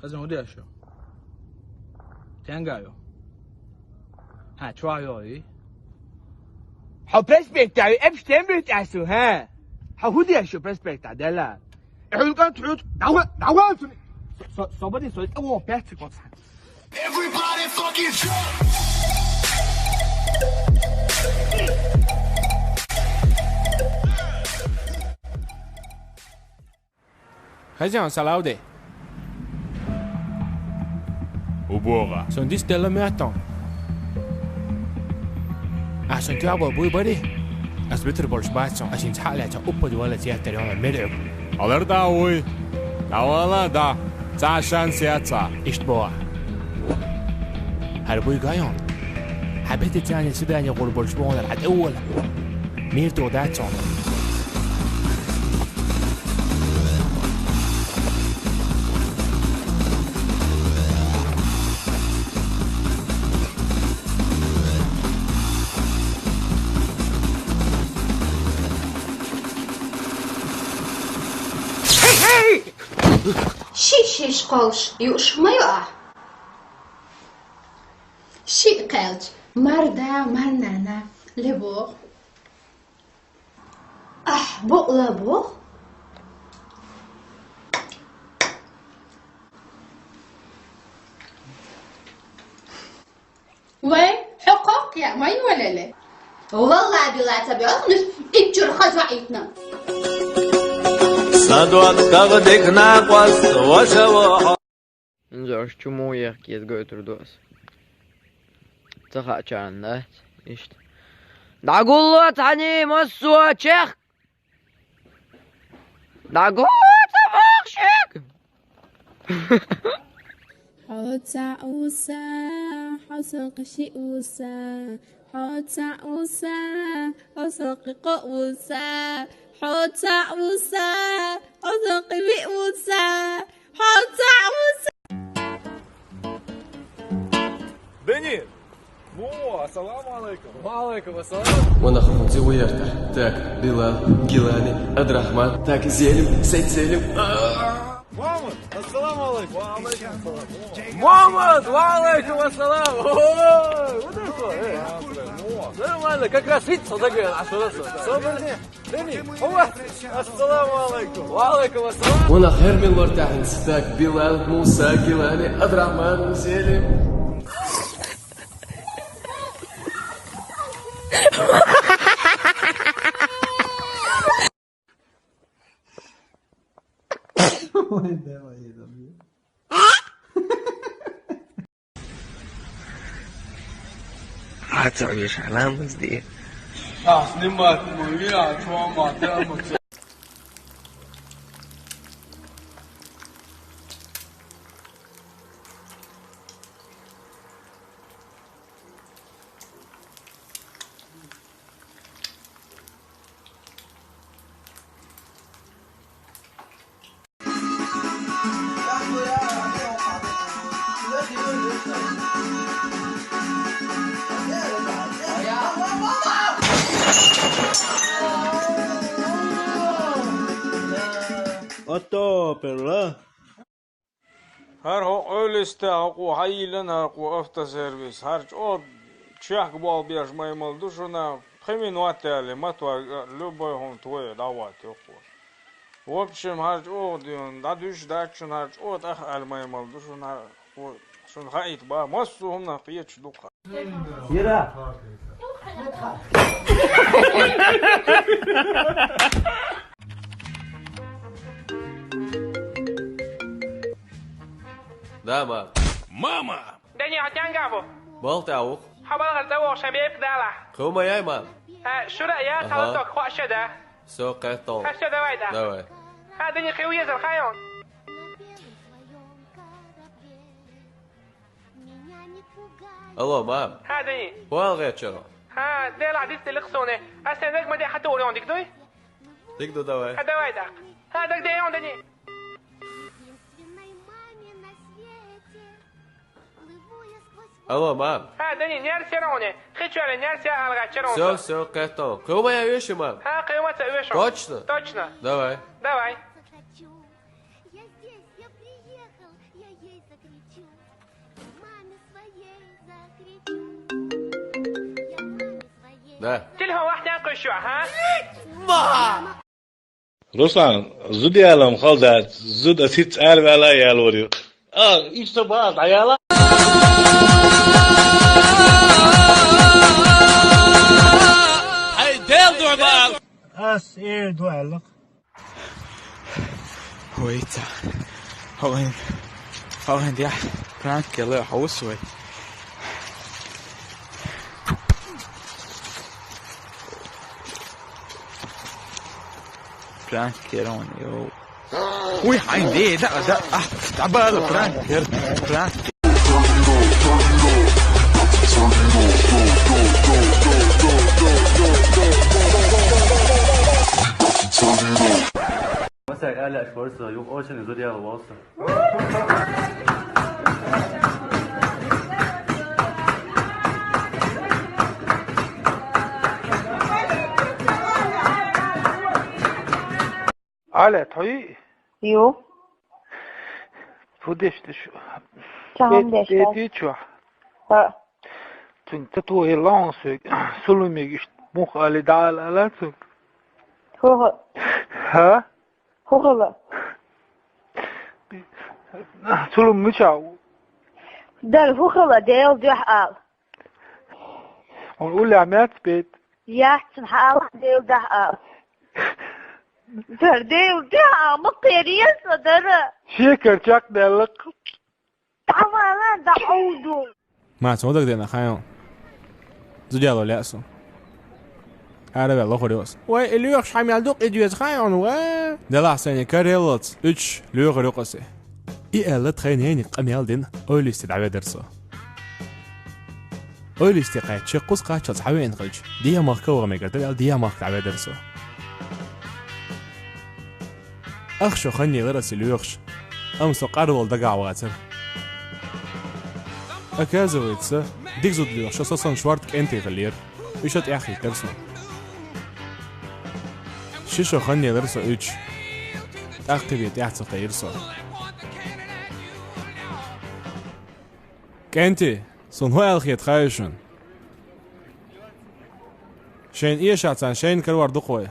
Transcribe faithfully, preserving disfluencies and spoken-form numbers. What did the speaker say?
Хазан, хӀун деш ю? Тенга ю? Хьа, чоа йои? Хьо проспектта ю, эпш тем бит асу, хьа? Хьо хӀун деш ю проспектта, дела? Хьулкан тут, давай, давай, со-, со-, собади, со-, о, пять секунд. Everybody fucking jump! Хазан, салавде. Убога. Сон дис делла мятон. А сон тяба буй бари. Ас битр больш бацон. А син цхьа лаьца уппад вала театр ёна мерг. Алар да уй. Давала да. Ца шанс яца. Ишт боа. Хьар буй гайон. Хьабити цани сидани гӀур больш боа хьатӀеула. Мир тӀу дацон. Ши шиш кхолш юуш ма ю ахь? Шиъ кхаьлча, мар да, мар нана, ле боху. Ахь букъ ла боху? Вай, хьо кхоккха яа ма йолале? Валла, била ца боьлхнаш, иччуьра хаза ваӀитна. Сан дог тагӀа дика накъост, ваша вахьа. Инзарш чу муха ехкеза гойтур ду ас? Ца хаачарна дац? Иштта. ДӀагулло цхьаний массо а чех! ДӀагулло ца боху шег! Хьо цхьаъ ву сан, хьо сан кхин шиъ ву сан, хьо цхьаъ ву сан, хьо сан кхин кхоъ ву сан, хьо цхьаъ ву сан, хьо сан кхин виъ ву сан, хьо цхьаъ ву сан. Дени! Во, ассаламу алайкум. Ва алайкум ассалам. Ванах хӀунзи ву яртар. Так, Билал, Гилани, Адрахман. Так, Зелим, Сайд Зелим. А! Мама, ассаламу алайкум. Ва алайкум ассалам. Мама, ва алайкум ассалам. Ой, вот это, э. Нормально, как раз видится, так, а что раз? Собрали? Дени, ова! Ассаламу алайкум! Ва алайкум ассалам! Ванах хӀара мила вара тӀехьа хӀинца? Так, Билал, Муса, Гилани, Адрахман, Зелим. Ой, давай, я забью. Хьацахь вешан ламаз де. Ах, снимать мой, я, чё, мать, я, мать. Ото перла. ХӀара хӀокху Ӏуьллуьста, хӀокху хьайиллина, хӀара кху автосервис. ХӀара чӀогӀа чехка болх беш маймал ду шуна. Пхи минот яьлли, мотор, любой хӀума твой дӀахӀотта йоккхо. В общем, хӀара чӀогӀа дуьйна, дӀадуьйш дац шуна, хӀара чӀогӀа тӀаха аьлла маймал ду шуна, хӀара кху шуна хаийта бан, массо а хӀуманах кхеташ ду-кх. Ира! Да, мам. Мама! Дени, хьо тенга бу? Балха тӀе ву-кх. Хьо балхара тӀе вогӀуш, шайн бепиг далахь. Кхин ма яй, мам. Э, шура а я, аха, цхьа лоток, кхоъ шеда. Всё, кхетон. Хьа шеда давай, да. Давай. Хьа, Дени, кхин везар, хьа йон. Алло, мам. Хьа, Дени. ХӀун аьлла гӀертачо? Хьа, Делахь дицделира-кх суна. Ас хьайн наг ма де, хьан туур йон, дика дуй? Дика ду, давай. Хьа, давай, даккха. Хьа, дагадеан, Дени. Алло, мам. Хьа, Дени, нервс яра хьуна. Хи чоьллий нервс яра, аьлла гӀертачо суна. Всё, всё, кхетон. Кхин ма яй оьшуш, мам? Хьа, кхин ма ца оьшу. Точно? Точно. Давай. Давай. Да. Телефон вахтян кхуьш ю, хьа? Руслан, зуда ялам хала дац, зуда ас хӀинца цӀара ваьлла а ялор ю. А, иштта база дӀаяла. Хьай, Дела дуьхьа ма ала. Ас эр ду аьлла. Вай, ца. Хьо вайн, хьо вайн дяхь пранк кела хьовс вай. Пранк кера он, йо. Уй, хьайн де, да, да, а, да, бала, пранк кер, пранк. Масак аьлла аьлла варса, юха очередь зуда яла вовса. Аля, тхьо йий? Ю. Фу деш ду шу? Чам деш ду? Эти чу? ХӀа. Цунга ца тохе лаун суйг, сулумиг ишт мух али дӀаала ала цунга. ХӀу хӀу. ХӀа? ХӀу хала. Сулум мичав? Дар хӀу хала, Дела дуьхьа ал. Он уля мяц пет. Яц хала, Дела дуьхьа ал. Дар Дела дуьхьа ал, ма кхерийса дара. Шекар чакх деллакх. Тамала да ауду. Ма цо даг дена хайон. Зуда яло леасу. Ара вел лохур йос. Вай, и лоьхуш хьамел дукъ и деза хайон, ва? Дела сайни кареллац, уьч лоьхур юкъасе. И аьлла тхайн нени къамел дин, ойлисте дӀаведар со. Ойлисте кхаьчча, кхуза кхаччалц хьавеана хилча, дехьа махка ваха мегар дара аьлла, дехьа махка дӀаведар со. Ах шо хан елар аса лоьхуш, амма со къарвала дагахь вацар. Оказывается, дика зуда лоьхуш со сан шорта кӀентий хиллера. Уьш а тӀеххийтар суна. Ши шо хан елар со уьч. ТӀаккха бе тӀехь ца кхайра со. КӀентий, суна хӀун аьлла хета хаьий шуна? Шайна эшахь царна шайна карор ду-кх вай.